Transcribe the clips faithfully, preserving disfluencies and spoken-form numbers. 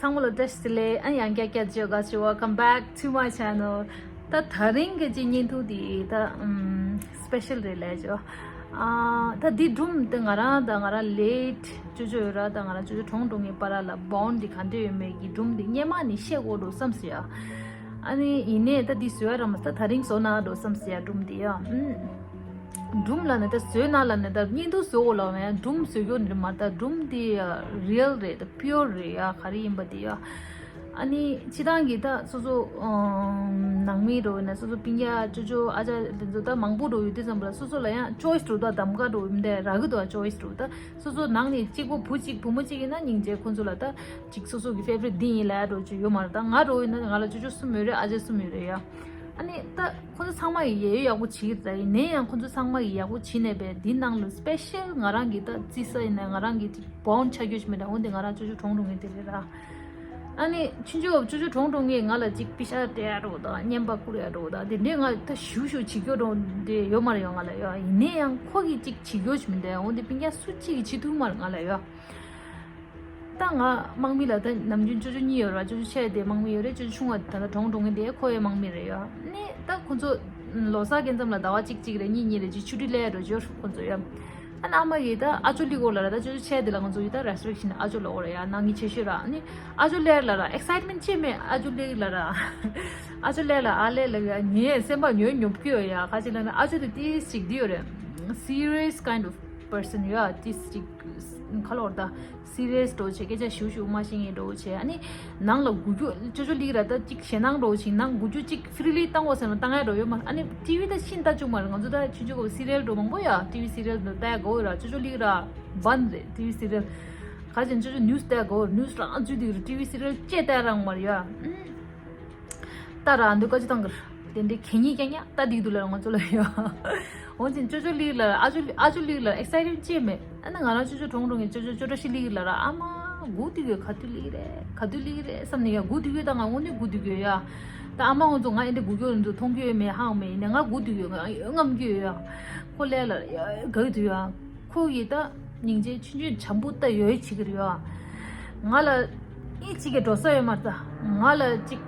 ཚང་མ་ལ་བཀྲ་ཤིས་བདེ་ལེགས། ཨ་ཡང་བསྐྱར་བསྐྱར་བརྗོད་དགའ་ཞུ། Welcome back to my channel. ད་ད་རིང་གི་ཅིག་བརྙན་ཐུང་འདི་ད་ཨམ་སི་པེ་ཤལ་རེད་ལས་བྱོ། ཨ་ད་འདི་སྒྲུང་འདི་ང་རང་ད་ང་རང་ལེ་ཊི་ཅོ་ཅོ་ཡོད་ར། ད་ང་རང་ཅོ་ཅོ་གྲོངས་འགྲོ་མཁན་བར་ལ་བོན་འདི་ག་འདྲ་ཡོད་མེད་ཀྱི་སྒྲུང་འདི་སྔན་མ་ནས་བཤད་དགོས་འགྲོ་བསམ་སོང་ཡ། ཨ་ནི་ཡིན་ནའི་ད་འདི་བཟོས་ཡ་ར་མ་ད་ད་རིང་བཟོ་ན་འགྲོ་བསམ་སོང་ཡ་སྒྲུང་འདི་ཡ། ཨུམ། སྒྲུང་ལ་ནི་ད་བཟོས་ན་ལ་ནི་ད་བརྙན་ཐུང་བཟོ་དགོས་ལ་ཡང་སྒྲུང་བཟོ་རྒྱུ་ནི་མ་ད་སྒྲུང་དེ་རི་ཡལ་རེད། ད་པིའུར་རེད་ཡ། ག་རེ་ཡིན་པ་དེ་ཡ། ཨ་ནི་སྤྱི་བཏང་གི་ད་སོ་སོ་ཨམ་ནང་མི་རོ་ཡིན་ན་སོ་སོ་སྤུན་ཀྱག་ཅོ་ཅོ་ཨ་ཅག་དེ་ཚོ་ད་མང་པོ་རོ་ཡོད་དུས་ཙམ་པ་ལ་སོ་སོ་ལ་ཡང་ཅོའི་སི་རོ་ད་གདམ་ག་རོ་ཡིན་ཏེ་རག་གི་འདུག་ཅོའི་སི་རོ་ད་སོ་སོ་ནང་ནས་གཅིག་པོ་བུ་གཅིག་བུ་མོ་གཅིག་ཡིན་ན་སྙིང་རྗེ་ཁོང་ཚོ་ལ་ད་གཅིག་སོ་སོ་གི་ཕེ་ཝ་རི་ཊི་འདི་ཡིན་ལབ་ཡ་རོ་ཅིག་ཡོད་མ་རེད། ད་ང་རོ་ཡིན་ན་ང་ལ་ཅོ་ཅོ་གསུམ་ཡོད་རེད། ཨ་ཅག་གསུམ་ཡོད་རེད་ཡ། ཨ་ནི་ད་ཁོ་ཚོ་ཚང་མ་ཡི་ཡ་ཡོ་ཡག་པོ་བྱེད་ཀྱི་རེད། ཡིན་ནའི་ཡང་ཁོ་ཚོ་ཚང་མ་ཡི་ཡག་པོ་བྱེད་ནས་པས་འདི་ནང་ལ་སི་པེ་ཤལ་ང་རང་གི་ད་བརྩི་ས་ཡིན་ན་ང་རང་གི་ཅིག་བོན་ཆགས་རྒྱུ་ཞིག་མེད་ད། འོན་ཏེ་ང་རང་ཅོ་ཅོ་གྲོངས་འགྲོ་མཁན་དེ་རེད་ར། ཨ་ནི་ཆུང་ཆུང་སྐབས་ཅོ་ཅོ་གྲོངས་འགྲོ་མཁན་ང་ལ་ཅིག་པི་ཤ་སྤྲད་ཡ་རོ་ད་བརྙན་པར་བསྐུར་ཡ་རོ་ད་དེ་འདྲས་ང་ད་ཞུ་ཞུ་བྱེད་རྒྱུ་རོ་འདྲས་ཡོད་མ་རེད་ཡོ་ང་ལ་ཡོ། ཡིན་ནའི་ཡང་ཁོ་གི་ཅིག་བྱེད་རྒྱུ་ཞིག་མི་འདུག་འོན་ཏེ་སྤུན་ཀྱག་སུ་གཅིག་གིས་བྱེད་ཐུབ་མ་རེད་ང་ལ་ཡོ། ད་ང་དམག་མི་ལ་ད་ནམ་རྒྱུན་ཅོ་ཅོ་གཉིས་ཡོད་ར། ཅོ་ཅོ་ཆེ་དེ་དམག་མི་ཡོད་རེད། ཅོ་ཅོ་ཆུང་བ་ད་ལྟ་གྲོངས་འགྲོ་མཁན་དེ་ཁོ་ཡི་དམག་མི་རེད་ཡོ། ནི་ད་ཁོ་ཚོ་ལོ་གསར་གྱི་མཚམས་ལ་ཟླ་བ་གཅིག་གཅིག་རེ་གཉིས་གཉིས་རེ་ཅིག་ཆུ་ཊི་ལེན་རོ་ཅོ་ཁོ་ཚོ་ཡོ། ཨ་ནི་ཨ་མ་ཡིས་ད་ཨ་ཅོ་ལི་གོ་ལ་ར། ད་ཅོ་ཅོ་ཆེ་དེ་ལ་ང་ཚོ་ཡིས་ད་རེ་སི་ཊི་རེག་ཤན་ཨ་ཅོ་ལ་གོ་ར་ཡ། ནང་མི་ཆེ་ཤོས་ར། ནི་ཨ་ཅོ་ལེ་ལ་ར་ཨེག་སའིཊ་མེན་ཊི་ཅི་མེད། ཨ་ཅོ་ལི་ལ་ར་ཨ་ཅོ་ལེ་ལ་ཨ་ལེ་ལ་ཡ་ངའི་སེམས་པ་ཉོབ་ཉོབ་ཀྱི་ཡོད་ཡ། ག་ཅི་ལ་ནི་ཨ་ཅོ་དེ་ཏིས་ཅིག་འདི་ཡོད་རེད། སི་རི་ཡས་ཀའིན་ཌི་ཨོཕ་པར་སན་ཡོད་ཡ། ཏིས་ཅིག་ཁ་ལོར་ད་སི་རི་ཡས་འགྲོ་བྱེད། སྐད་ཆ་ཞུ་ཞུ་མ་ཤེས་ངེས་འགྲོ་བྱེད། ཨ་ནི་ནང་ལ་འགུལ་སྐྱོད་ཅོ་ཅོ་ལིག་ར་ད་ཅིག་ཞེད་སྣང་འགྲོ་ཞིང་ནང་འགུལ་སྐྱོད་ཅིག་ཧྥི་རི་ལི་བཏང་བ་ཟེར་ན་བཏང་ཡ་འགྲོ་ཡོད་མ་རེད། ཨ་ནི་ཊི་ཝི་ད་ཤིན་ལྟ་བཅུག་མ་རེད། ང་ཚོ་ད་ཆུང་ཆུང་སྐབས་སི་རི་ཡལ་འགྲོ་མང་པོ་ཡ། ཊི་ཝི་སི་རི་ཡལ་འགྲོ་ལྟ་ཡ་དགའ་བོ་ཡོད་ར། ཅོ་ཅོ་ལིག་ར་བན་རེད་ཊི་ཝི་སི་རི་ཡལ། ག་ཅན་ཅོ་ཅོ་ནིའུ་སི་ལྟ་ཡ་དགའ་བོ་ནིའུ་སི་རང་བཅུད་དེ་ར་ཊི་ཝི་སི་རི་ཡལ་ཅེ་ལྟ་ཡ་རང་མ་རེད་ཡ། ཨུམ། ལྟ་ར་འདུག་བཀའ་ཅི་བཏང་གི་ར། དེ་འདྲའི་གད་སྙིགས་རྐྱང་རྐྱང་ལྟ་སྡིག་འདུག་ལ་ང་ཚོ་ལ་ཡོད། འོན་ཀྱང་ཅོ་ཅོ་ལིག་ལ་ཨ་ཅོ་ཨ་ཅོ་ལིག་ལ་ཨེག་སའི་ཊེཌ་ཅི་མེད། ཨ་ནི་ང་རང་ཅོ་ཅོ་གྲོངས་གྲོངས་ངས་ཅོ་ཅོ་ཅོ་བཀྲ་ཤིས་ལིག་ལ་ར་ཨ་མ་སྒུག་སྡོད་ཡོད། ག་དུས་ལིག་རེད། ག་དུས་ལིག་རེད་བསམ་ནས་ཡ་སྒུག་སྡོད་ཡོད། ད་ང་དངོས་གནས་སྒུག་སྡོད་ཡོད་ཡ། ད་ཨ་མ་ང་ཚོ་ང་ཨེ་འདྲ་སྒུག་ཡོད་འདུག་མཐོང་གི་ཡོད་མེད་ཧང་མེད་ཡིན་ནས་ང་སྒུག་སྡོད་ཡོད། ང་ཡོད་རྔམ་གྱི་ཡོད་ཡ། ཁོ་ལས་ལ་ཡ་ག་གི་འདུག་ཡ། ཁོ་ཡི་ད་སྙིང་རྗེ་ཆུང་ཆུང་བྱམས་པོ་ད་ཡོད་བྱེད་ཀྱི་རེད་ཡ། ང་ལ་ཨི་གཅིག་གི་འགྲོ་ས་ཡོད་མ་རེད། ད་ང་ལ་གཅིག་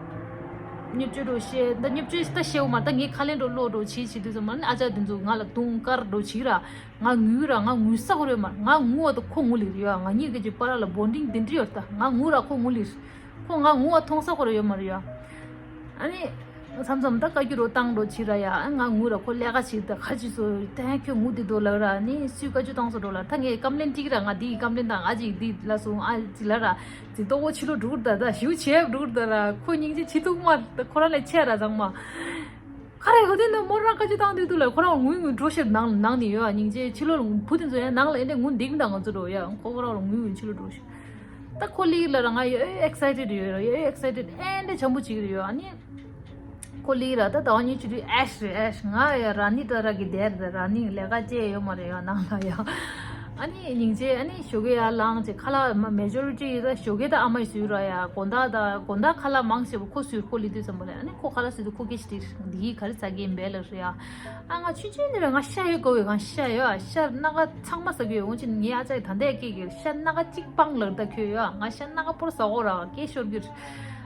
བརྙས་བཅོས་འགྲོ་བཤད་ད་བརྙས་བཅོས་ད་བཤད་འོ་མ་ད་ངའི་ཁ་ལན་འགྲོ་བློ་འགྲོ་བྱེད་བྱེད་དུས་ཙམ་མ་ནི་ཨ་ཅག་དེ་ཚོ་ང་ལ་རྡུང་དཀར་འགྲོ་བྱེད་ར། ང་ངུས་ར་ང་ངུས་ས་ཁོ་རེད་མ་ང་ངུ་བ་ད་ཁོ་ངུ་ལི་རེད་ཡ། ང་གཉིས་ཀྱི་བར་ལ་བོན་ཌིང་དེ་འདྲ་ཡོད་རེད། ད་ང་ངུ་ར་ཁོ་ངུ་ལི་རེད། ཁོ་ང་ངུ་བ་མཐོང་ས་ཁོ་རེ་ཡོད་མ་རེད་ཡ། ཨ་ནི། མཚམས་མཚམས་ད་བཀའ་བཀྱོན་རོ་བཏང་འགྲོ་བྱེད་ར་ཡ། ཨ་ང་ངུ་ར་ཁོ་ལས་ཀ་བྱེད་ད་ཁ་ཅིག་སོ་ད་ཁྱོད་ངུ་དེ་འདུག་ལབ་ར་ནི་སུས་བཀའ་བཀྱོན་བཏང་སོ་འགྲོ་ལ་ད་ངས་ཀམ་ལེན་ཏིག་ར་ང་དེ་ཡི་ཀམ་ལེན་དང་ཨ་ཅིག་དེ་ལ་སོང་ཨ་ཅིག་ལ་ར་ཅིག་ཏོག་པོ་ཕྱི་ལོགས་འགྲོ་གི་རེད། ད་ད་ཞིའུ་ཆེ་འགྲོ་གི་རེད། ད་ར་ཁོ་སྙིང་རྗེ་ཆེ་ཐུག་མ་ད་ཁོ་རང་ལས་ཆེ་ར་ཚང་མ་ཁ་རེ་ཧོ་དེ་ནི་མོ་རང་བཀའ་བཀྱོན་བཏང་དུས་དུ་ལ་ཁོ་རང་ངུ་ངུ་འགྲོ་ཕྱིར་ནང་ནང་ནས་ཡོད། ཨ་སྙིང་རྗེ་ཕྱི་ལོགས་ལ་བུ་དེ་ཚོ་ཡ་ནང་ལ་ཨེ་འདྲ་ངུ་འདེགས་མི་དང་ང་ཚོ་འགྲོ་ཡ་ཁོ་ཁོ་རང་ལ་ངུ་ངུ་ཕྱི་ལོགས་འགྲོ་ཤི། ད་ཁོ་ལིག་ལ་ར་ང་ཡོད་ཨེག་སའི་ཊེཌ་ཡོད་ར་ཡོད་ཨེག་སའི་ཊེཌ་ཨེ་འདྲ་བྱམས་པོ་བྱེད་ཀྱི་རེད་ཡོད། ཨ་ནི་ཁོ་ལིག་ར་ད་ཟླ་བ་གཉིས་བཅུ་དྲུག་ཨེ་ཤི་རེད་ཨེ་ཤི། ང་ཡ་ར་ནི་ད་ར་གི་དེར་ར་ནི་ལས་ཀ་བཅས་ཡོད་མ་རེད་ཡོད་ནང་ལ་ཡ། ཨ་ནི་སྙིང་རྗེ་ཨ་ནི་ཞོགས་ཀས་ཡར་ལངས་བྱས་ཁ་ལག་མ་མེ་ཇོ་རི་ཊི་ད་ཞོགས་ཀས་ད་ཨ་མ་ཡིས་བཟོས་ར་ཡ། དགོང་དག་ད་དགོང་དག་ཁ་ལག་མང་ཆེ་བ་ཁོ་བཟོས་ཁོ་ལི་དུས་ཙམ་པ་ལ་ཨ་ནི་ཁོ་ཁ་ལག་བཟོས་དུས་ཁོ་སྐད་ཆ་དྲིས་འདི་ག་རེ་ཟ་གི་ཡིན་པས་ལབ་རེད་ཡ། ཨ་ང་ཆུང་ཆུང་ནས་ར་ང་ཤ་ཡོད་དགའ་བས་ང་ཤ་ཡོད་ཨ་ཤ་སྣ་ཁ་ཚང་མ་ཟ་གི་ཡོད། འོན་ཀྱང་ངའི་ཨ་ཅག་གིས་ད་ལྟ་སྐད་ཀྱི་ཤ་སྣ་ཁ་གཅིག་སྤང་ལབ་ད་ཁྱོད་ཡོད་ཨ་ང་ཤ་སྣ་ཁ་པོར་ཟ་གོ་ར་སྐད་ཤོར་གི་རེད།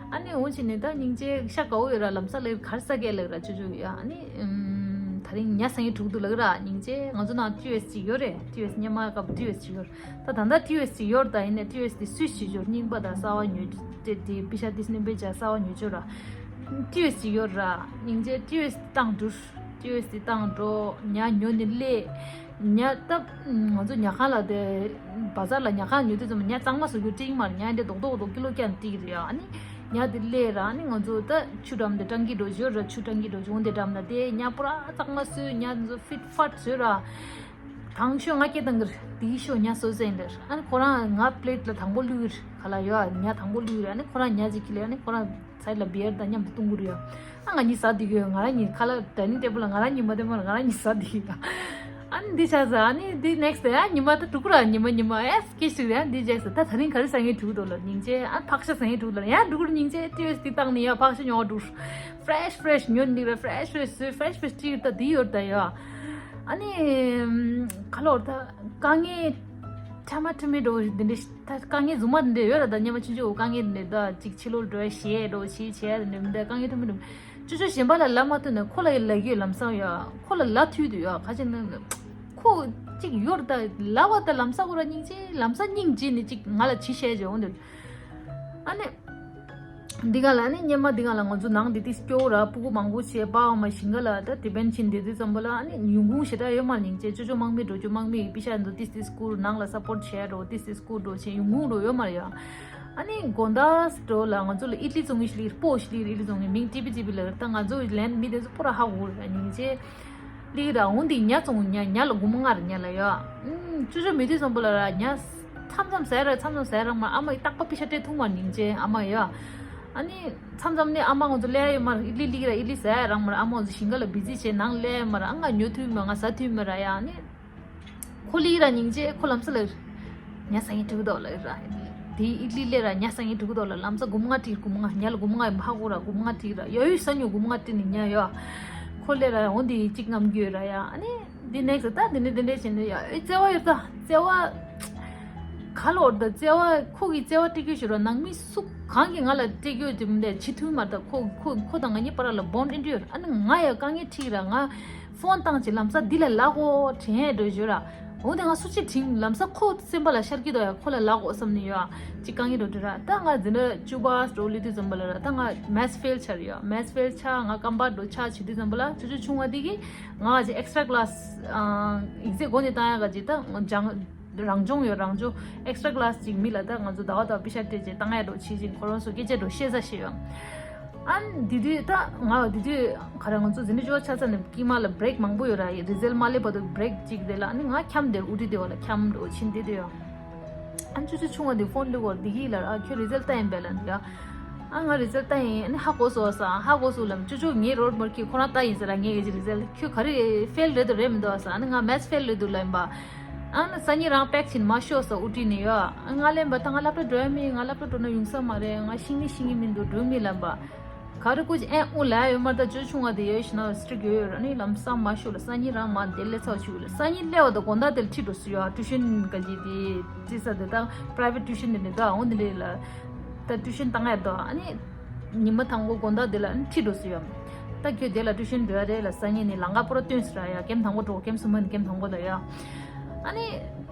ཨ་ནི་འོན་ཀྱང་ནི་ད་སྙིང་རྗེ་ཤ་དགའ་བོ་ཡོད་ར་ལམ་སང་ལབ་ག་རེ་ཟ་གི་ལབ་ར་ཆུང་ཆུང་ཡོད་ཨ་ནི་ད་རིང་ཉ་ཟ་མཁན་དྲུག་འདུག་ལབ་ར་སྙིང་རྗེ་ང་ཚོ་ནང་ཊི་ཝི་ཨེས་ཅིག་ཡོད་རེད། ཊི་ཝི་ཨེས་སྙེ་མ་སྐབས་ཊི་ཝི་ཨེས་ཅིག་ཡོད་རེད། ད་ད་ལྟ་ཊི་ཝི་ཨེས་ཅིག་ཡོད་རེད། ད་ཡིན་ནའི་ཊི་ཝི་ཨེས་དེ་སུས་བྱེད་ཆོག་རྙིང་པ་དང་གསར་བ་ཉོས་དེ་དེ་པི་ཤ་དེ་སྣོན་པའི་ཇ་གསར་བ་ཉོས་ཆོག་ར། ཊི་ཝི་ཨེས་ཅིག་ཡོད་ར། སྙིང་རྗེ་ཊི་ཝི་ཨེས་བཏང་འགྲོ། ཊི་ཝི་ཨེས་དེ་བཏང་འགྲོ། ཉ་ཉོ་ནི་ལས། ཉ་ད་ང་ཚོ་ཉ་ཁང་ལ་དེ་བ་ཛར་ལ་ཉ་ཁང་ཉོ་དུས་ཙམ་ཉ་གཙང་མ་བཟོ་རྒྱུ་ཀྲིག་མར་ཉ་འདི་རྡོག་རྡོག་རྡོག་ཀི་ལོ་བརྒྱ་ནས་ཀྲིག་རེད་ཨ་ནི། ཉ་དེ་ལས་ར་ཨ་ནི་ང་ཚོ་ད་ཆུ་འགྲམ་དེ་སྤྲང་གི་འགྲོ་ཞོར་ར་ཆུ་སྤྲང་གི་འགྲོ་བྱུང་དེ་འགྲམ་ལ་དེ་ཉ་པུ་ར་གཙང་མ་བཟོས་ཉ་ཚོ་ཕིཊ་ཕཊ་བཟོས་ར། དང་ཤོས་ང་སྐད་བཏང་གི་རེད། དེའི་ཤོས་ཉ་གསོ་ཟེན་རེད། ཨ་ནི་ཁོ་རང་ང་པི་ལེཊ་ལ་དང་པོ་བླུགས་རེད། ག་ལ་ཡོད་ཉ་དང་པོ་བླུགས་རེད། ཨ་ནི་ཁོ་རང་ཉ་ཅིག་ཁྱེར་ལས་ཨ་ནི་ཁོ་རང་སའིཌ་ལ་བི་ཡར་དང་མཉམ་དུ་བཏུང་གི་རེད་ཡ། ཨ་ང་གཉིས་ཟ་བསྡད་ཀྱི་ཡོད། ང་རང་གཉིས་ཁ་ལག་ཌའི་ནིང་ཊེ་བལ་ལ་ང་རང་གཉིས་མ་བསྡད་མ་ང་རང་གཉིས་ཟ་བསྡད་ཀྱི་ཡོད། ཨ་ནི་འདི་ཆ་ཟ་ཨ་ནི་འདི་ནེག་སི་ཌེ་ཨ་ཉི་མ་ད་དྲུག་ར་ཉི་མ་ཉི་མ་ཨེ་སྐད་ཞིག་རེད། ཨ་འདི་རྗེས་སུ་ད་ད་རིང་ག་རེ་ཟ་ངེས་དྲུག་འདུག་ལ་སྙིང་རྗེ་ཨ་ཕག་ཤ་ཟ་ངེས་དྲུག་ལ་ཡ་དྲུག་སྙིང་རྗེ་ཊི་ཝི་ཨེས་འདི་བཏང་ནི་ཡ་ཕག་ཤ་ཉོ་དྲུག་ཕི་རེ་ཤི་ཕི་རེ་ཤི་ཉོ་ནི་ར་ཕི་རེ་ཤི་བཟོས་ཕི་རེ་ཤི་ཕི་རེ་ཤི་ཅིག་ད་འདི་ཡོད་ད་ཡ། ཨ་ནི་ཁ་ལོར་ད་དཀའ་ངལ། ཕྲ་མ་ཕྲ་མེད་འགྲོ་འདི་འདྲ་ད་དཀའ་ངལ་རྫུན་མ་འདི་འདྲ་ཡོད་ར། ད་སྙེ་མ་ཆུང་ཆུང་དཀའ་ངལ་འདི་འདྲ་ད་ཅིག་ཕྱི་ལོགས་འགྲོ་ཡ་ཞེད་འགྲོ་ཞེད་བྱས་འདི་འདྲ་དཀའ་ངལ་ཕྲ་མེད་འགྲོ། ཅོ་ཅོ་གཞན་པ་ལ་ལབ་མ་ཐུབ་ན་ཁོ་ལ་ཡི་ལབ་རྒྱུ་ལམ་སང་ཡ། ཁོ་ལ་ལབ་ཐུབ་དུས་ཡ་ཁ་ཅིག་ན་ཁོ་ཅིག་ཡོད་ར། ད་ལབ་པ་ད་ལམ་སང་ཁོ་ར་སྙིང་རྗེ་ལམ་སང་སྙིང་རྗེ་ནི་ཅིག་ང་ལ་ཅི་བཤད་བྱས་འོང་འདི། ཨ་ནི། འདི་ག་ལ་ནི་སྙེ་མ་འདི་ག་ལ་ང་ཚོ་ནང་འདི་ཏིས་སྐྱོ་ར་སྤུ་གུ་མང་པོ་བྱས་པ་འོ་མ་ཞིང་ག་ལ་ད་ཏི་བན་ཆིན་འདི་དུས་ཙམ་པ་ལ་ཨ་ནི་ཉུང་ཁུངས་ཞེ་དྲག་ཡོད་མ་སྙིང་རྗེ། ཅོ་ཅོ་དམག་མི་འགྲོ་ཅོ་དམག་མི་པི་ཤ་འདི་ཏིས་ཏིས་སྐུར་ནང་ལ་སབ་པོར་བྱས་འགྲོ་ཏིས་ཏིས་སྐུར་འགྲོ་བྱས་ཉུང་ཁུངས་འགྲོ་ཡོད་མ་རེད་ཡ། ཨ་ནི་དགོང་དག་འགྲོ་ལ་ང་ཚོ་ལ་ཨིད་ལི་བཙོང་གི་ཤི་ལི་སྤོ་ཤི་ལི་ཨིད་ལི་བཙོང་གི་མིང་ཏི་པི་ཏི་པི་ལ་ད་ང་ཚོ་ལན་མི་དེ་ཚོ་སྤོ་ར་ཧ་གོ་ར་སྙིང་རྗེ། ལི་ར་འོང་འདི་ཉ་བཙོང་ཉ་ཉ་ལ་སྒོར་མོ་ལྔ་ར་ཉ་ལ་ཡ། ཨུམ་ཅོ་ཅོ་མི་དུས་ཙམ་པ་ལ་ར་ཉ། མཚམས་མཚམས་ཟ་ར་མཚམས་མཚམས་ཟ་ར་མ་ཨ་མ་ཡི་རྟག་པ་པི་ཤ་སྤྲད་ཐུབ་མ་སྙིང་རྗེ་ཨ་མ་ཡ། ཨ་ནི་མཚམས་མཚམས་ནི་ཨ་མ་ང་ཚོ་སླེབས་ཡོད་མ་རེད། ཨི་ལི་ལི་ར་ཨི་ལི་ཟ་ཡ་རང་མ་རེད། ཨ་མ་ང་ཚོ་ཞིང་ཁ་ལ་བི་ཛི་བྱས་ནང་སླེབས་ཡོད་མ་རེད། ཨ་ང་ཉོ་ཐུབ་མ་ང་ཟ་ཐུབ་མ་ར་ཡ། ཨ་ནི་ཁོ་ལི་ར་སྙིང་རྗེ་ཁོ་ལམ་སང་ལ་ཉ་ཟ་ཡིན་འགྲིག་གི་འདུག་ལ་ར། དེ་ཨི་ལི་ལི་ར་ཉ་ཟ་ཡིན་འགྲིག་གི་འདུག་ལ་ལམ་སང་སྒོར་མོ་ལྔ་སྤྲད། སྒོར་མོ་ལྔ་ཉ་ལ་སྒོར་མོ་ལྔ་ཡིན་ཧ་གོ་ར་སྒོར་མོ་ལྔ་སྤྲད་ར་ཡ་ཡོད་ས་ཉོ་སྒོར་མོ་ལྔ་སྤྲད་ནི་ཉ་ཡ། ཁོ་ལི་ར་འོ་འདི་གཅིག་རྔམ་རྒྱུ་ར་ཡ། ཨ་ནི། འདི་ནེག་སི་ད་འདི་ནི་འདི་འདྲས་བྱས་ནས་ཡ་ཨེ་བརྩེ་བ་ཡོད་ད་བརྩེ་བ། ག་ལོར་ད་བརྩེ་བ་ཁོ་གི་བརྩེ་བ་སྤྲད་རྒྱུ་ཞིག་རོ་ནང་མི་སུ་གང་གིས་ང་ལ་སྤྲད་རྒྱུ་དེ་མི་འདྲ་བྱེད་ཐུབ་མ་རེད། ད་ཁོ་ཁོ་ཁོ་དང་ང་གཉིས་བར་ལ་བོན་ཌི་ཡོད་ར། ཨ་ནི་ང་ཡ་དཀའ་ངལ་འཕྲད་ར་ང་ཕོན་བཏང་ཅིག་ལམ་སང་འདི་ལ་ལབ་གོ་དྲན་འགྲོ་ཞུ་ར། འོ་དེ་ང་སུ་གཅིག་དྲིང་ལམ་སང་ཁོ་སེམས་པ་ལ་ཤར་གྱི་འདུག་ཡ། ཁོ་ལ་ལབ་གོ་བསམ་ནས་ཡོད་ཨ་ཅིག་དཀའ་ངལ་འགྲོ་དུས་ར། ད་ང་འཛིན་གྲྭ་བཅུ་པ་འགྲོ་ལུས་དུས་ཙམ་པ་ལ་ར་ད་ང་མེ་སི་ཕེལ་ཆགས་རེད་ཡ། མེ་སི་ཕེལ་ཆགས་ང་སྐམ་པ་འགྲོ་ཆགས་བྱེད་དུས་ཙམ་པ་ལ་ཅོ་ཅོ་ཆུང་བ་དེ་གིས། ང་ཅིག་ཨེག་སི་ཊ་ཀི་ལ་སི་ཡིག་ཚད་སྒོ་ནས་བཏང་ཡག་ག་ཅིག་ད་ང་སྦྱང་རང་སྦྱོང་ཡོད། རང་སྦྱོང་ཨེག་སི་ཊ་ཀི་ལ་སི་ཅིག་མི་ལ་ད་ང་ཚོ་ཟླ་བ་ཟླ་བ་པི་ཤ་སྤྲད་ཅིག་བཏང་ཡག་འགྲོ་བྱེད་ཅིག་ཁོ་རང་ཚོ་སྐད་ཆ་འགྲོ་བཤད་ས་ཞིག་ཡོད། ཨ་ནི་དེ་དུས་ད་ང་དེ་དུས་ག་རེ་ང་ཚོ་འཛིན་གྲྭ་བཅུ་པ་ཆགས་ཚར་ནས་དཀྱིལ་མ་ལ་བྷི་རེག་མང་པོ་ཡོད་ར། རི་ཛལ་མ་སླེབས་བར་དུ་བྷི་རེག་ཅིག་དེ་ལ་ཨ་ནི་ང་ཁྱམས་དེར་དབུ་ཁྲིད་དེ་བ་ལ་ཁྱམས་འགྲོ་ཕྱིན་དེ་དུས་ཡོད། ཨ་ཅོ་ཅོ་ཆུང་བ་འདི་ཕོན་འདི་གོ་འདི་གི་ལ་ཨ་ཁྱོད་རི་ཛལ་ལྟ་ཡིན་པས་ལ་འདི་ཡ། ཨ་ང་རི་ཛལ་ལྟ་ཡིན། ཨ་ནི་ཧ་གོ་སོང་ས་ཧ་གོ་སོང་ལམ་ཅོ་ཅོ་ངའི་རོལ་མར་ཁྱི་ཁོ་རང་ལྟ་ཡིན་ཟེར་ལ་ངས་ངེད་ཀྱི་རི་ཛལ་ཁྱོད་ག་རེ་ཕེལ་རེད་འདུག་རེད་མི་འདུག་ས། ཨ་ནི་ང་མེ་སི་ཕེལ་རེད་འདུག་ལ་ཡིན་པ། ཨ་ནི་སང་ཉིན་རང་པེག་ཕྱིན་མ་ཤོག་ས་དབུ་ཁྲིད་ནས་ཡོ། ཨ་ང་ལན་པ་ད་ང་སློབ་གྲྭ་འགྲོ་ཡ་མིན། ང་སློབ་གྲྭ་འགྲོ་ན་ཡོང་ས་མ་རེད། ང་ཤེས་ནི་ཤེས་ཀྱི་མི་འདུག་འགྲོ་མི་ལ་ཡིན་པ། ག་རེ་ཀུ་ཅི་ཨེ་ཨུ་ལ་ཡོད་མ་ད་ཅོ་ཆུང་བ་དེ་ཡོད་ཤི་ན་སི་ཊིག་ཡོད་ཡོད་ར་ནི་ལམ་སང་མ་ཤོད་ལ་སང་ཉིན་རང་མ་དེ་ལས་ཚ་བ་ཆུ་ལ་སང་ཉིན་སླེ་བ་ད་དགོང་དག་དེ་ལ་ཁྲིད་འགྲོ་སུ་ཡོད་ཨ་ཊུ་ཤན་ག་ཅི་དེ་ཅི་ས་དེ་ད་པ་རའི་ཝེ་ཊི་ཊུ་ཤན་དེ་ནི་ད་འོ་དེ་ལས་ལ་ད་ཊུ་ཤན་བཏང་ཡ་ད་ཨ་ནི་ཉི་མ་དང་པོ་དགོང་དག་དེ་ལ་ཨ་ནི་ཁྲིད་འགྲོ་སུ་ཡོད་ད་ཁྱོད་དེ་ལ་ཊུ་ཤན་འགྲོ་ཡ་རེད་ལ་སང་ཉིན་ནི་ལང་ཀ་པོ་ར་སྟོན་སུ་ར་ཡ་ཀེམ་དང་པོ་འགྲོ་ཀེམ་གསུམ་པ་ནི་ཀེམ་དང་པོ་ད་ཡ་ཨ་ནི།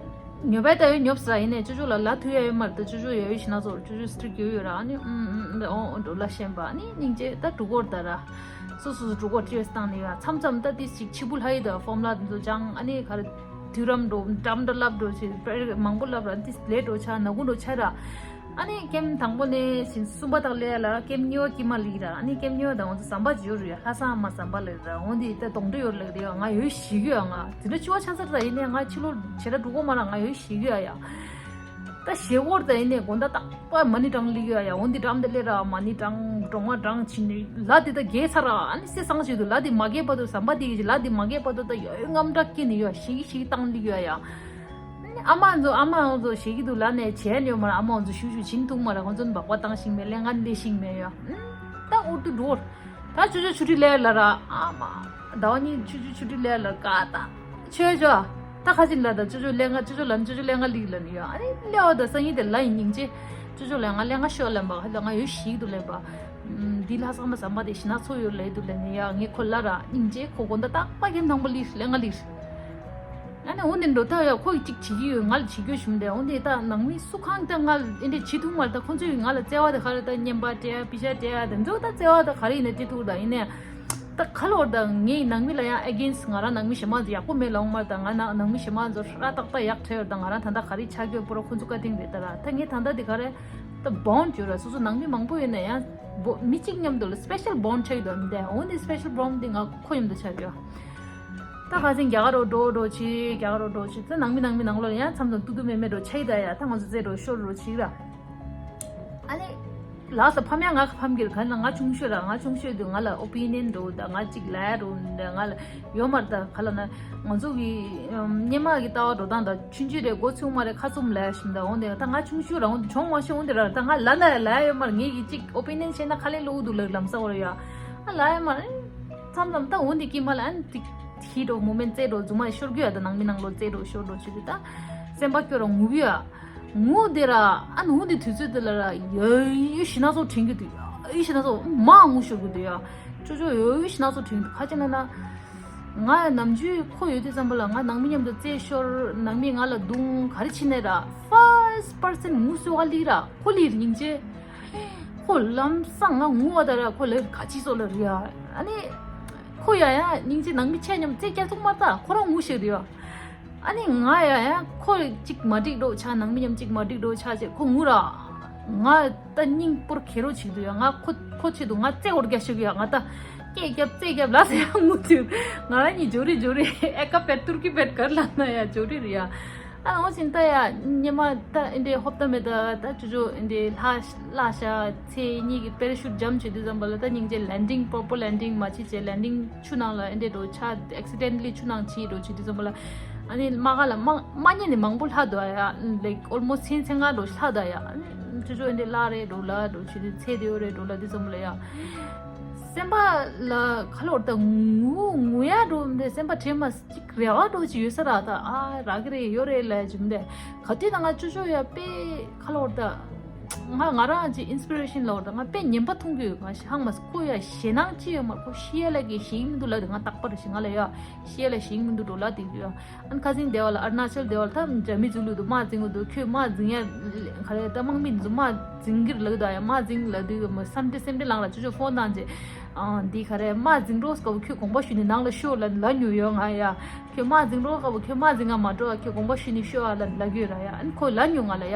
ཉོབ་པའི་ད་ཡོད་ཉོབ་ས་ཡིན་ནས་ཅོ་ཅོ་ལ་ལ་ཐུ་ཡ་ཡོད་མ་རེད། ད་ཅོ་ཅོ་ཡ་ཡོད་ཤི་ན་ཚོ་ཅོ་ཅོ་སི་ཊིག་ཡོད་ཡོད་ར་ཨ་ནི་ཨུམ་ཨུམ་ཨོ་འགྲོ་ལ་ཤེན་པ་ཨ་ནི་སྙིང་རྗེ་ད་འགྲོ་གོར་ད་ར་སོ་སོ་སོ་འགྲོ་གོར་ཅི་ཡོད་སྟངས་ནི་ཡ་མཚམས་མཚམས་ད་ཏི་ཞིག་ཕྱི་བུ་ལྷ་ཡི་ད་ཧྥོམ་ལ་འདི་ཚོ་ཅང་ཨ་ནི་ག་རེ་དུས་རམ་འགྲོ་འགྲམ་འདྲ་ལབ་འགྲོ་ཞིག་མང་པོ་ལབ་ར་ཏི་ལེ་འགྲོ་ཆ་ན་གུ་འགྲོ་ཆ་ར། ཨ་ནི་ཀེམ་དང་པོ་ནས་ཕྱིན་གསུམ་པ་དག་ལས་ལ་ཀེམ་གཉིས་པ་དཀྱིལ་མ་ལི་ར་ཨ་ནི་ཀེམ་གཉིས་པ་དང་ང་ཚོ་ཟམ་པ་ཅིག་ཡོད་རེད་ཡ། ལྷ་སང་མ་ཟམ་པ་ལ་ར་འོ་འདི་ད་གདོང་འདྲེ་ཡོད་ལ་ལེ་ཡ་ང་ཡོད་ཞིག་ཡོད་ཡ། ང་འཛིན་གྲྭ་བཅུ་པ་ཆགས་ཚར་ད་ཡིན་ནས་ང་ཕྱི་ལོ་ཆེ་ར་འགྲོ་གོ་མ་ར་ང་ཡོད་ཞིག་ཡོད་ཡ། ད་ཞེ་བོར་ད་ཡིན་ནས་དགོང་དག་རྟག་པ་མ་ཎི་བགྲང་ལི་ཡོད་ཡ། འོ་འདི་འགྲམ་དེ་ལས་ར་མ་ཎི་བགྲང་གྲོ་མ་བགྲང་ཕྱིན་ནས་ལ་དེ་ད་རྒས་ཚར་ར་ཨ་ནི་སེ་སང་ཞིག་ཏུ་ལ་དེ་མ་རྒས་བར་དུ་ཟམ་པ་དེ་གི་ལ་དེ་མ་རྒས་བར་དུ་ད་ཡོད་ཡོད་རྔམ་དྲག་སྐྱེ་ནས་ཡོད་ཞིག་ཞིག་བཏང་ལི་ཡོད་ཡ། ཨ་མ་ཚོ་ཨ་མ་ཚོ་ཞེ་གི་འདུག་ལ་ནས་བྱས་ནས་མར་ཨ་མ་ཚོ་ཞུ་ཞུ་བྱིན་ཐུག་མ་ར་ཁོང་ཚོ་འབག་པ་བཏང་ཤིང་མེད་ལས་ང་ལས་ཤིང་མེད་ཡ། ད་འུར་དུ་འགྲོ། ད་ཅོ་ཅོ་ཆུ་ཁྲི་ལས་ལ་ར་ཨ་མ་ཟླ་བ་གཉིས་ཆུ་ཆུ་ཆུ་ཁྲི་ལས་ལ་ཀ་ད་ཆོས་ཅོ། ད་ཁ་ཅིག་ལ་ད་ཅོ་ཅོ་ལས་ང་ཅོ་ཅོ་ལ་ནི་ཅོ་ཅོ་ལས་ང་ལིག་ལ་ནི་ཡ་ཨ་ནི་ལས་བ་ད་སང་ཉིན་དེ་ལ་ཡིན་སྙིང་རྗེ། ཅོ་ཅོ་ལས་ང་ལས་ང་ཤོག་ལན་པ་ཧ་ལ་ང་ཡོད་ཞིག་ཏུ་ལན་པ། འདི་ལྷ་ས་མ་ཟམ་པ་དེ་ཤི་ན་ཚོ་ཡོད་ལས་དུ་ལན་ནི་ཡ་ངས་ཁོ་ལ་ར་སྙིང་རྗེ་ཁོ་དགོང་དག་རྟག་པ་ཀེམ་དང་པོ་ལིག་ལས་ང་ལིག་ཨ་ནི་འོ་འདི་འགྲོ་ད་ཡ་ཁོ་གཅིག་བྱེད་ཀྱི་ཡོད་ང་ལ་བྱེད་རྒྱུ་ཞུམ་དེ་འོ་འདི་ད་ནང་མི་སུ་གང་ད་ང་ལ་ཨེ་འདྲ་བྱེད་ཐུབ་མ་རེད། ད་ཁོང་ཚོས་ང་ལ་བརྩེ་བ་དེ་ག་རེ་ད་བརྙན་པར་སྤྲད་ཡ་པི་ཤ་སྤྲད་ཡ་དེ་ཚོ་ད་བརྩེ་བ་དེ་ག་རེ་ཡིན་ན་སྤྲད་ཐུབ་ད་ཡིན་ནས་ད་ག་ལོར་ད་ངས་ནང་མི་ལ་ཡང་ཨེ་གེན་སི་ང་རང་ནང་མི་གཞན་མ་ཚོ་ཡག་པོ་མེད་ལ་འོང་མ་རེད། ད་ང་ནང་ནང་མི་གཞན་མ་ཚོ་ཧྲ་ཏག་ཏག་ཡག་ཐལ་ཡོད། ད་ང་རང་ད་ལྟ་ག་རེ་ཆགས་ཀྱི་ཡོད་པོ་ར་ཁོང་ཚོ་བཀའ་དྲིན་རེད། ད་ར་ད་ངས་ད་ལྟ་དེ་ག་རེ་ད་བོན་བརྗོད་ར་སོ་སོ་ནང་མི་མང་པོ་ཡོད་ན་ཡང་བོ་མི་གཅིག་མཉམ་དུ་ལ་སི་པེ་ཤལ་བོན་ཆགས་ཡོད་དོ་མི་འདས་འོང་དེ་སི་པེ་ཤལ་བོན་དེ་ང་ཁོ་མཉམ་དུ་ཆགས་ཡོད། ད་ཁ་སང་རྒྱ་གར་འགྲོ་འགྲོ་ཆི་རྒྱ་གར་འགྲོ་ཆི་ད་ནང་མི་ནང་མི་ནང་ལོགས་ཡང་མཚམས་མཚམས་ཏུ་ཏུ་མེ་མེ་འགྲོ་ཆི་ད་ཡ་ད་ང་ཚོ་རྩེ་འགྲོ་ཤོར་འགྲོ་ཆི་ར། ཨ་ནི་ལགས་སོ་ཕམ་ཡ་ང་ཕམ་གིར་ག་ན་ང་ཆུང་ཤོས་ར་ང་ཆུང་ཤོས་དུ་ང་ལ་ཨོ་པི་ནན་འགྲོ་ད་ང་ཅིག་ལ་ཡ་རུ་འདི་ང་ལ་ཡོད་མར་ད་ག་ལ་ན་ང་ཚོ་གི་སྙེ་མ་གི་ལྟ་བ་འགྲོ་སྟངས་ད་ཆུང་ཆུང་རེ་འགོ་ཚུགས་མ་རེ་ཁ་བཙུམ་ལ་ཡ་ཞིམ་ད་འོང་དེ་ད་ང་ཆུང་ཤོས་ར་འོང་དེ་གྱོང་མ་ཤོས་འོང་དེ་ར་ད་ང་ལ་ལ་ཡ་ལ་ཡ་ཡོད་མར་ངེད་ཀྱི་ཅིག་ཨོ་པི་ནན་བྱས་ན་ཁ་ལས་ལོག་འདུག་ལ་ལམ་ས་བར་ཡ་ཨ་ལ་ཡ་མར་མཚམས་མཚམས་ད་འོང་དེ་ཀི་མ་ལ་ཨན་ཏིག་ཧི་འགྲོ་མོ་མེན་རྩེ་འགྲོ་རྫུན་མ་ཤོར་རྒྱུ་ཡ་ད་ནང་མི་ནང་ལོ་རྩེ་འགྲོ་ཤོར་འགྲོ་ཆུ་དེ་ད། སེམས་པ་སྐྱོ་ར་ངུ་གི་ཡ། ངུ་དེ་ར་ཨ་ནུ་དེ་དུས་ཚོད་དེ་ལ་ར་ཡོ་ཡོ་ཞི་ན་ཚོ་དྲན་གི་འདུག་ཡ། ཡོ་ཞི་ན་ཚོ་མ་ངུ་ཤོར་གི་འདུག་ཡ། ཅོ་ཅོ་ཡོ་ཡོ་ཞི་ན་ཚོ་དྲན་གི་འདུག། ཁ་ཅིག་ན་ན་ང་ནམ་རྒྱུན་ཁོ་ཡོད་དུས་ཙམ་པ་ལ་ང་ནང་མི་མཉམ་དུ་རྩེད་ཤོར། ནང་མི་ང་ལ་རྡུང་། ག་རེ་བྱེད་ནས་ར་first person ངུ་གསོ་བ་ལི་ར་ཁོ་ལི་སྙིང་རྗེ། ཁོ་ལམ་སང་ང་ངུ་བ་ད་ར་ཁོ་ལ་ག་ཅི་སོ་ལ་རི་ཡ། ཨ་ནི་ཁོ་ཡ་ཡ་སྙིང་རྗེ། ནང་མི་ཆ་མཉམ་རྩེད་རྒྱ་ཚུགས་མ་ད་ཁོ་རང་ངུ་ཤེས་རི་ཡ། ཨ་ནི་ང་ཡ་ཡ་ཁོ་གཅིག་མ་འགྲིག་འགྲོ་ཆ། ནང་མི་མཉམ་གཅིག་མ་འགྲིག་འགྲོ་ཆ་བྱས་ཁོ་ངུ་ར། ང་ད་སྙིང་པོར་ཁེ་རོ་ཆིག་འདུག་ཡ། ང་ཁོ་ཁོ་ཆེད་དུ་ང་རྩེད་འོར་རྒྱ་ཤོག་ཡ། ང་ད་སྐད་རྒྱབ་རྩེད་རྒྱབ་ལ་ཟེར་ཡ་ངུ་ཚུལ། ང་རང་གཉིས་འཇོ་རི་འཇོ་རི་ཨེ་ཀ་པེར་ཏུར་ཀི་པེར་གར་ལ་ན་ཡ་འཇོ་རི་རི་ཡ། ཨ་འོ་ཅིན་ད་ཡ་ཉི་མ་ད་ཨེ་འདྲེ་ཧོབ་ད་མེད་ད་ད་ཅོ་ཅོ་ཨེ་འདྲེ་ལྷ་ལྷ་ཤ་ཚེ་གཉིས་ཀྱི་པེ་ར་ཤུཊ་ཇམ་བྱེད་དུས་ཙམ་པ་ལ་ད་སྙིང་རྗེ་ལེན་ཌིང་པོ་པོ་ལེན་ཌིང་མ་བྱེད་བྱས་ལེན་ཌིང་ཆུ་ནང་ལ་ཨེ་འདྲེ་འགྲོ་ཆ་ཨེག་སི་ཌེན་ཊ་ལི་ཆུ་ནང་ཆི་འགྲོ་བྱེད་དུས་ཙམ་པ་ལ་ཨ་ནི་མ་ག་ལ་མ་མ་ཉེ་ནས་མང་པོ་ལྷ་འདུག་ཡ། ལའིཀ་ཨོལ་མོ་སི་ཚེ་ཚེ་ལྔ་འགྲོ་ལྷ་འདུག་ཡ། ཨ་ནི་ཅོ་ཅོ་ཨེ་འདྲེ་ལྷ་རེ་འགྲོ་ལ་འགྲོ་བྱེད་དུས་ཚེ་དེ་ཡོ་རེ་འགྲོ་ལ་དུས་ཙམ་པ་ལ་ཡ། སེམས་པ་ལ་ཁ་ལོར་ད་ངུ་ངུ་ཡ་འགྲོ་འདི་སེམས་པ་དྲན་མ་ཅིག་རེ་བ་འགྲོ་ཅིག་ཡོད་ས་ར་ད་ཨ་རག་གི་རེད་ཡོད་རེད་ལ་ཇུམ་དེ་ག་དུས་ད་ང་ཅོ་ཅོ་ཡ་དཔེ་ཁ་ལོར་ད་ང་ང་རང་ཅིག་ཨིན་སི་པི་རེ་ཤན་ལོར་ད་ང་དཔེ་ངན་པ་མཐོང་གི་ཡོད། ང་ཧང་མ་ཁོ་ཡ་ཞེད་སྣང་ཅི་ཡོད་མ་ཁོ་ཤི་ཡ་ལ་གི་ཞིག་མི་འདུག་ལ་དེ་ང་རྟག་པར་ཞིག་ང་ལ་ཡ་ཤི་ཡ་ལ་ཞིག་མི་འདུག་འགྲོ་ལ་དེ་གི་ཡ། ཨན་ཁ་སིང་སྡེ་བ་ལ་ཨ་རུ་ན་ཅལ་སྡེ་བ་ལ་ད་འཇའ་མི་ཚུ་ལུ་དུ་དམག་འཛིང་གི་འདུག་ཁྱོད་དམག་འཛིང་ཡ་ག་རེ་ད་དམག་མི་ཚུ་དམག་འཛིང་གིར་ལ་གི་ད་ཡ་དམག་འཛིང་ལ་དུས་མ་སམ་ཏེ་སེམས་ཏེ་ལང་ལ་ཅོ་ཅོ་ཕོན་བཏང་རྗེས་ཨང་འདི་ག་རེ་དམག་འཛིང་རོགས་སྐབས་ཁྱོད་དགོངས་པ་ཞུ་ནི་ནང་ལ་ཤོག་ལ་ལ་ཉུ་ཡོད་ང་ཡ། ཁྱོད་དམག་འཛིང་རོགས་སྐབས་ཁྱོད་དམག་འཛིང་ང་མ་འགྲོ་ཨ་ཁྱོད་དགོངས་པ་ཞུ་ནི་ཤོག་ཨ་ལ་ལ་གི་ར་ཡ། ཨན་ཁོ་ལ་ཉུ་ང་ལ་ཡ།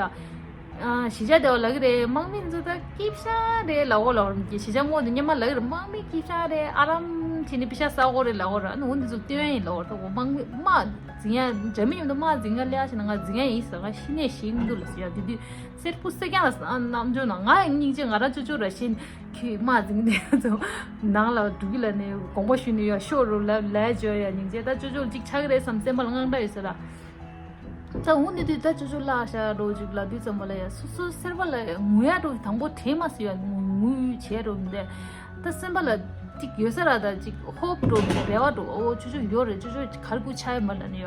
ཨ་གཞིས་ཆགས་སྡེ་བ་ལ་གི་རེད། དམག་མི་ཚོ་ད་སྐྱིད་ཤ་རེད་ལ་འོ་ལ་འོ་གི་གཞིས་ཆགས་མོ་དུ་ཉི་མ་ལ་གི་རེད། དམག་མི་སྐྱིད་ཤ་རེད། ཨ་རམ་བྱས་ནི་པི་ཤ་ས་འོ་རེད་ལ་འོ་ར་ནི་འོ་འདི་ཚོ་སྟོན་ཡིན་ལ་འོ་ད་འོ་དམག་མི་དམག་འཛིང་ཡ་འཇའ་མི་ཡོད་འདུག་དམག་འཛིང་ཡ་ལེ་ཡ་ཞེ་ན་ང་འཛིང་ཡ་ཡིན་ཟེར་ང་ཤི་ནས་ཤི་མི་འདུག་ལ་ཟེར་ཡ་དེ་དུས་སེར་པོ་སེ་ཀྱང་ལ་རྣམ་འཇོག་ན་ང་སྙིང་རྗེ་ང་རང་ཅོ་ཅོ་ར་ཤི་ཁྱོད་དམག་འཛིང་དེ་ཚོ་ནང་ལ་འགྲོ་གི་ལ་ནས་དགོངས་པ་ཞུ་ནི་ཡ་ཤོག་རུ་ལ་ལས་བརྗོད་ཡ་སྙིང་རྗེ་ད་ཅོ་ཅོ་གཅིག་ཆགས་ཀྱི་རེད་བསམ་སེམས་པ་ལ་དངངས་སྐྲག་ཡོད་ཟེར་ལ། ད་འུ་ནི་དུས་ད་ཅོ་ཅོ་ལ་ཤ་རོ་ཅིག་ལ་དུས་ཙམ་པ་ལ་ཡ་སོ་སོ་སེར་པ་ལ་ངུ་ཡ་འགྲོ་དང་པོ་དྲན་མ་སོ་ཡ་ངུ་ངུ་བྱས་རོ་མི་འདས་ད་སེམས་པ་ལ་ཅིག་ཡོད་ས་ར་ད་ཅིག་ཧོབ་འགྲོ་རེ་བ་འགྲོ་ཨོ་ཅོ་ཅོ་ཡོད་རེད་ཅོ་ཅོ་གར་ཀུ་ཆ་ཡ་མ་ལ་ནི་ཡ་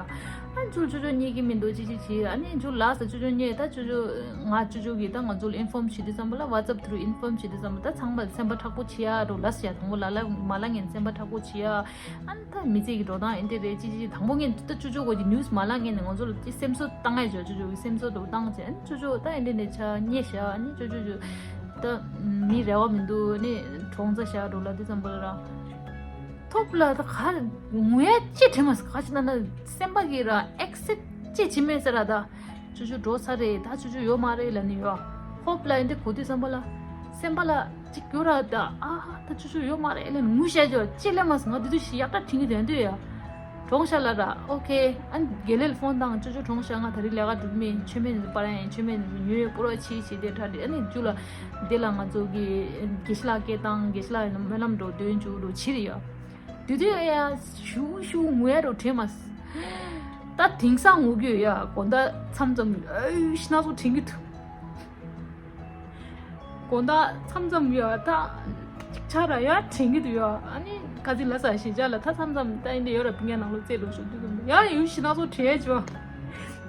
ཨ་ཅོ་ཅོ་ཅོ་རྙེད་ཀྱི་མི་འདུག་ཅི་ཅི་ཅི་ཨ་ནི་ཅོ་ལ་ས་ཅོ་ཅོ་རྙེད་ད་ཅོ་ཅོ་ང་ཅོ་ཅོ་གི་ད་ང་ཚོ་ལ་ཨིན་ཕོམ་བྱེད་དུས་ཙམ་པ་ལ་ཝ་ཙབ་ཐུ་རུ་ཨིན་ཕོམ་བྱེད་དུས་ཙམ་པ་ད་ཚང་མ་སེམས་པ་མཁྲེགས་པོ་བྱེད་ཡ་འགྲོ་ལ་ས་ཡ་དང་པོ་ལ་ལ་མ་ལ་ངན་སེམས་པ་མཁྲེགས་པོ་བྱེད་ཡ། ཨ་ནི་ད་མི་ཚེ་གི་འགྲོ་སྟངས་ཨེ་འདྲ་རེད་ཅི་ཅི་ཅི་དང་པོ་ངས་ད་ཅོ་ཅོ་གོ་གི་ནིའུ་སི་མ་ལ་ངས་ནས་ང་ཚོ་ལ་ཅི་སེམས་གསོ་བཏང་ཡ་ཅོ་ཅོ་ཅོ་གི་སེམས་གསོ་འགྲོ་བཏང་ཅེ་ཨ་ནི་ཅོ་ཅོ་ད་ཨེ་འདྲ་ནས་ཆ་ཉེ་ཤ་ཨ་ནི་ཅོ་ཅོ་ཅོ་ད་མི་རེ་བ་མི་འདུག་ནི་གྲོང་ཚ་ཤ་འགྲོ་ལ་དུས་ཙམ་པ་ལ་ར་ཐོབ་ལ་ད་ག་ངུ་ཡ་ཅི་དྲན་མ་སོང་ག་ཅི་ན་ན་སེམས་པ་གི་ར་ཨེག་སེབ་ཅི་བྱེད་མེད་ཟེར་ར་ད། ཅོ་ཅོ་འགྲོ་ཚར་རེད་ད་ཅོ་ཅོ་ཡོད་མ་རེད་ལ་ནི་ཡོད། ཧོབ་ལ་ཨེ་འདྲ་གོ་དུས་ཙམ་པ་ལ་སེམས་པ་ལ་ཅིག་གྱུར་ར་ད་ཨ་ད་ཅོ་ཅོ་ཡོད་མ་རེད་ལ་ནི་ངུ་ཤ་ཅོ་ཅི་ལས་མ་སོང་ང་དེ་དུས་ཤི་ཡག་ད་དྲིན་གི་དོན་དུ་ཡ། གྲོངས་ཤ་ལ་ར་ཨོ་ཁེ་ཨ་ནི་དགེ་ལེགས་ལ་ཕོན་བཏང་ཅོ་ཅོ་གྲོངས་ཤ་ང་ད་རི་ལས་ཀ་འགྲུབ་མེད་མཆོད་མེ་ནི་པར་ཡང་མཆོད་མེ་ནི་ཉོས་ཡོད་པོ་ར་ཆི་ཆི་དེ་ཁྲ་དེ་ཨ་ནི་ཇུ་ལ་དེ་ལ་ང་ཚོ་གི་དགེ་ཤ་ལ་སྐད་བཏང་དགེ་ཤ་ལ་སྨོན་ལམ་འགྲོ་འདོན་ཅུ་རུ་ཆི་རེད་ཡ། དུས་དུས་ཡ་ཡ་ཞུ་ཞུ་ངུ་ཡ་རུ་དྲན་མ་སོང་། ད་དེང་སང་ངུ་གི་ཡོད་ཡ་དགོང་དག་མཚམས་མཚམས་ཨེ་ཤི་ན་སོ་དྲན་གི་འདུག་དགོང་དག་མཚམས་མཚམས་ཡ་ད་ཅིག་ཆ་ར་ཡ་དྲན་གི་འདུག་ཡ་ཨ་ནི་ག་ཚི་ལ་ས་ཞེ་ཅག་ལ་ད་མཚམས་མཚམས་ད་ཨེ་འདི་ཡོད་ར་བི་ང་ནང་ལོ་རྩེ་ལོ་ཞོ་དུས་དུ་ཡ་ཡུ་ཤི་ན་སོ་དྲན་ཅོ་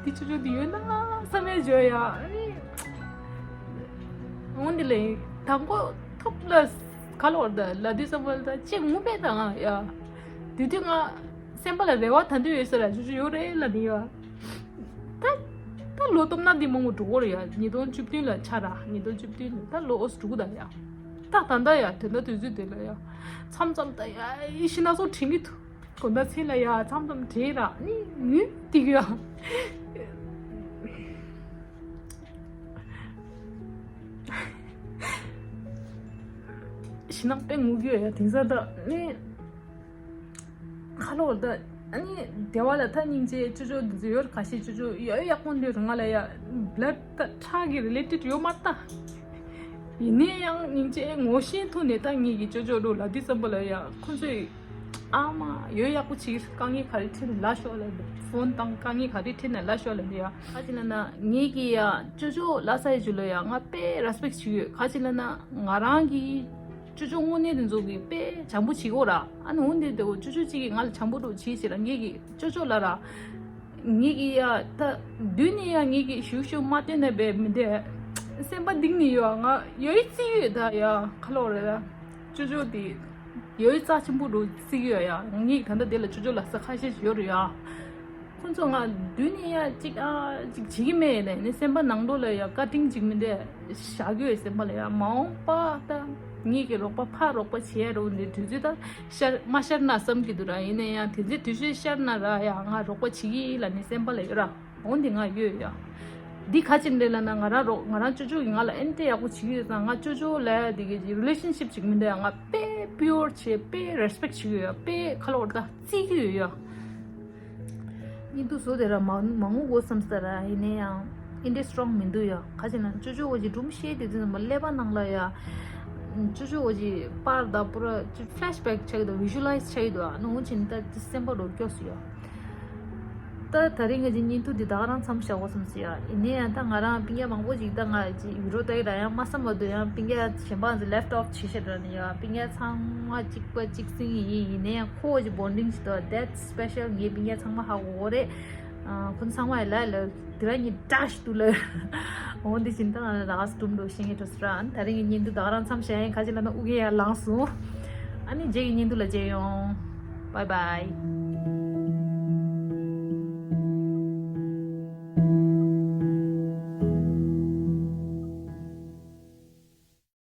དེ་ཆུ་ཆུ་དུ་ཡོད་ན་བསམ་ཡ་ཅོ་ཡ་ཨ་ནི་འོན་ཏེ་ལེ་དང་པོ་ཐོབ་ལ་ག་ལོར་ད་ལ་དུས་བསམ་པ་ལ་ད་ཅི་ངུ་པས་ད་ང་ཡ་དུས་དུས་ང་སེམས་པ་ལ་རེ་བ་ད་འདོད་ཡོད་ས་ར་ཞུ་ཞུ་ཡོད་རེད་ལ་ནི་ཡ། ད་ད་ལོ་སྟོབས་ན་འདི་མང་པོ་འགྲོ་གོ་རེད་ཡ། ཉིས་སྟོང་བཅུ་བདུན་ལ་ཆ་ར་ཉིས་སྟོང་བཅུ་བདུན་ལ་ད་ལོ་ཨོ་སི་དྲུག་ད་ཡ། ད་ད་ད་ཡ་དེ་འདྲ་དུས་ཚོད་དེ་ལ་ཡ། མཚམས་མཚམས་ད་ཡ་ཨི་ཤི་ན་སོ་དྲན་གི་འདུག་དགོང་དག་མཚན་ལ་ཡ་མཚམས་མཚམས་དྲན་ར་ནི་ངུས་ཏིག་ཡ། ཤི་ན་དཔེ་ངུ་གི་ཡོད་ཡ་དེང་སང་ད་ནི། ཁ་ལོ་ད་ཨ་ནི་སྡེ་བ་ལ་ད་སྙིང་རྗེ་ཅོ་ཅོ་འདི་ཚོ་ཡོད་ཁ་ཤས་ཅོ་ཅོ་ཡོད་ཡག་པོ་འདུག་ང་ལ་ཡ་བླ་ད་ཁྲག་གི་རི་ལེ་ཊེཌ་ཡོད་མ་ད། ཡིན་ནའི་ཡང་སྙིང་རྗེ་ངོ་ཤེས་ཐོག་ནས་ད་ངེད་ཀྱི་ཅོ་ཅོ་འགྲོ་ལ་དུས་ཙམ་པ་ལ་ཡ་ཁོ་ཚོས་ཨ་མ་ཡོད་ཡག་པོ་ཅིག་དཀའ་ངལ་ག་རེ་འཕྲད་ནས་ལ་ཤོག་ལ་ཕོན་བཏང་དཀའ་ངལ་ག་རེ་འཕྲད་ནས་ལ་ཤོག་ལ་འདི་ཡ་ཁ་ཅིག་ལ་ན་ངེད་ཀྱི་ཡ་ཅོ་ཅོ་ལ་ས་ཡི་ཇུ་ལ་ཡ་ང་དཔེ་རེ་སི་པེག་ཊི་བྱེད་ཡོད་ཁ་ཅིག་ལ་ན་ང་རང་གི་ཅོ་ཅོ་དངོས་གནས་དེ་ཚོ་གི་དཔེ་བྱམས་པོ་བྱེད་གོ་ར། ཨ་ནི་འོན་ཏེ་དེ་འོ་ཅོ་ཅོ་གཅིག་གིས་ང་ལ་བྱམས་པོ་འགྲོ་བྱེད་ཅེས་ར་ངེད་ཀྱི་ཅོ་ཅོ་ལ་ར། ངེད་ཀྱི་ཡ་ད་མདུན་ནས་ཡ་ངེད་ཀྱི་ཞུ་ཞུ་མ་བཏོན་ན་བས་མི་འདས། སེམས་པ་གཏིང་ནས་ཡོད། ང་ཡོད་རྩིས་ཡོད་ད་ཡ། ཁ་ལོ་རེད་ད། ཅོ་ཅོ་དེ་ཡོད་རྩ་ཆེན་པོ་རུ་བརྩི་གི་ཡོད་ཡ། ངེད་ད་ལྟ་དེ་ལ་ཅོ་ཅོ་ལ་ས་ཁ་ཤས་ཡོད་རེད་ཡ། ཁོང་ཚོ་ང་མདུན་ནས་ཡ་ཅིག་ཨ་ཅིག་བྱེད་ཀྱི་མེད་ལས་ནི་སེམས་པ་ནང་ལོགས་ལ་ཡ་བཀའ་དྲིན་ཅིག་མི་འདས་བཞག་གི་ཡོད། སེམས་པ་ལ་ཡ་མ་འོངས་པ་ད་ངེད་ཀྱི་རོགས་པ་ཕར་རོགས་པ་བྱེད་ཡ་རུ་འདི་དུས་ཚོད་ད། ཤར་མ་ཤར་ན་བསམ་གྱི་འདུག་ར། ཡིན་ན་ཡང་དེ་ཚེ་དུས་ཚོད་ཤར་ན་ར་ཡང་ང་རོགས་པ་བྱེད་ཀྱི་ལ་ནི་སེམས་པ་ལ་ཡོད་ར། འོན་ཏེ་ང་ཡོད་ཡ། འདི་ག་ཅིག་འདྲ་ལ་ན་ང་རང་རོགས་ང་རང་ཅོ་ཅོ་གི་ང་ལ་ཨེན་ཏེ་ཡག་པོ་བྱེད་ཀྱི་ཡོད་ཙང་། ང་ཅོ་ཅོ་ལ་དེ་གི་རི་ལེ་ཤན་ཤིབ་ཅིག་མི་འདྲ་ཡ། ང་དཔེ་པིའུར་བྱེད། དཔེ་རེ་སི་པེག་བྱེད་ཀྱི་ཡོད། དཔེ་ཁ་ལོ་བར་ད་བརྩི་གི་ཡོད་ཡ། ཉིན་དུ་བཟོ་དེ་ར་མ་མ་ངུ་གོ་བསམ་ས་ར། ཡིན་ནའི་ཡང་ཨིན་དེ་སི་ཊོང་མི་འདུག་ཡ། ག་ཅིག་ན་ཅོ་ཅོ་འོ་ཅི་སྒྲུང་བཤད་དེ་དུས་ཙམ་པ་ཀླད་པ་ནང་ལ་ཡ། ཅོ་ཅོ་འོ་ཅི་པར་ད་པུ་ར་ཅི་ཕི་ལེ་ཤི་བེག་ཆགས་ཀྱི་འདུག་བི་ཞུ་ལའི་ཛི་ཆགས་ཀྱི་འདུག་ཨ་ནི་འོ་ཅི་ནི་ད་ཅི་སེམས་པ་རོ་སྐྱོ་སུ་ཡ། ད་ད་རིང་ང་ཅི་ཉིན་དུ་འདི་ད་ག་རང་མཚམས་བཞག་གོ་བསམ་སི་ཡ། ཡིན་ནའི་ཡང་ད་ང་རང་སྤུན་ཀྱག་མང་པོ་ཅིག་ད་ང་ཅི་ཡུ་རོ་ད་ཡི་ད་ཡང་མ་བསམ་པ་འདུག་ཡང་སྤུན་ཀྱག་གཞན་པ་ཚོ་ལེབ་ཨོཕ་བྱེད་ཤེས་འདྲ་ནི་ཡ། སྤུན་ཀྱག་ཚང་མ་གཅིག་པ་གཅིག་སེང་ཡིན། ཡིན་ནའི་ཡང་ཁོ་འོ་ཅི་བོན་ཌིང་ཞིག་འདུག that's special ངའི་སྤུན་ཀྱག་ཚང་མ་ཧ་གོ་གོ་རེད། ཁོང་ཚང་མ་ལ་ལ་དེ་ར་ཉི་ཏྲ་ཞིག་ཏུ་ལ། འོ་འདི་བཞིན་ད་ང་ར་ག་སི་ཏུམ་འགྲོ་ཤེས་ངེས་འགྲོ་སི་ར། ད་རིང་གི་ཉིན་དུ་ད་ག་རང་མཚམས་བཞག་ཡིན། ག་ཅི་ལ་ན་ཨུ་གེ་ཡ་ལངས་སོང་། ཨ་ནི་རྗེས་ཀྱི་ཉིན་དུ་ལ་མཇལ་ཡོང་། Bye bye.